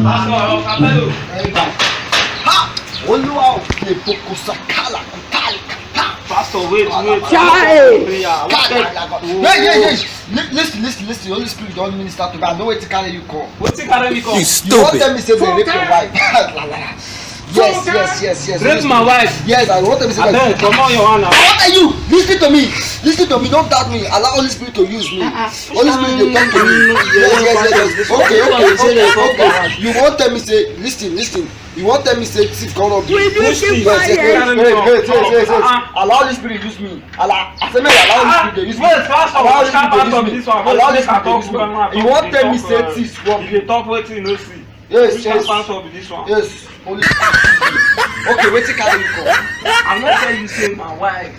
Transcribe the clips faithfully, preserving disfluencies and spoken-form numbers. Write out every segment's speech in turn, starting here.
Pastor, Capello. Ha! Olúwa ò lè boko sakala kutali kata. Pastor, wait, wait. Chai! Prayer. Hey, hey, hey. Li- Listen, listen, listen. The Holy Spirit don minister to me. I know wetin carry you come. Wetin carry me come? You wan tell me say they rape your wife? La, la, la. Yes, yes, yes, yes. Rape my wife. Yes, I want them to say that. Abeg, comot your hand now. What are you? Listen to me. Listen to me. Don't doubt me. Allow Holy Spirit to use me. Holy Spirit dey talk to me. Yes, yes, yes, yes. Okay, okay, okay, okay. You wan tell me say, listen, listen. You wan tell me say thief come rob you? Will you keep quiet? Wait, wait, wait, wait, wait. Allow Holy Spirit use me. Allow, I say make allow Holy Spirit dey use me. Wait, Pastor, allow Holy Spirit dey use me. Allow Holy Spirit dey use me. You wan tell me say thief rob you? You dey talk wetin you no see. Yes, yes. Which kind pastor be this one? Yes, Holy Spirit. Okay, wetin carry you come? I no tell you say my wife.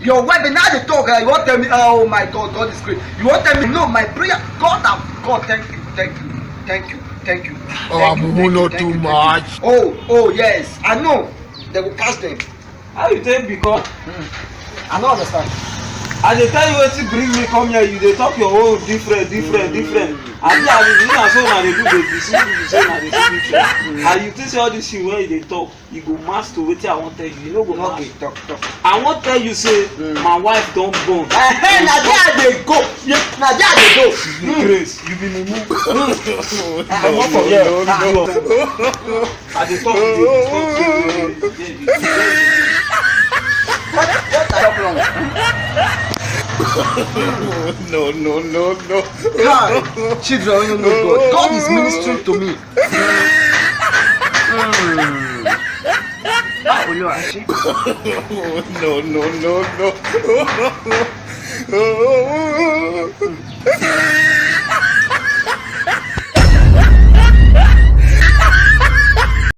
Your wife, and now they talk. Uh, you wan tell me? Oh my God, God is great. You wan tell me? No, my prayer, God, am God, thank you, thank you, thank you, thank you. Oh, thank you, Amumu, thank you, not thank too you, thank you. Much. Oh, oh yes, I know. They will catch them. How you take become? I no understand. I dey tell you wetin bring me come here, you dey talk your own different, different, different. Abi, abi, you na so una dey do, dey deceive people say una dey see different. And you think say all this thing wey you dey talk, you go match to wetin I wan tell you. You no go match. Okay, talk, talk. I wan tell you say my wife don born. Ehe, na there I dey go. Na there I dey go. You be craze. You be mumu. I comot for here. No, no. I dey talk to you. What, what are you wrong? No, no, no, no. Hi, children, you know God. God is ministering to me. Hmm. Ah, Olúwa, ṣé. No, no, no, no.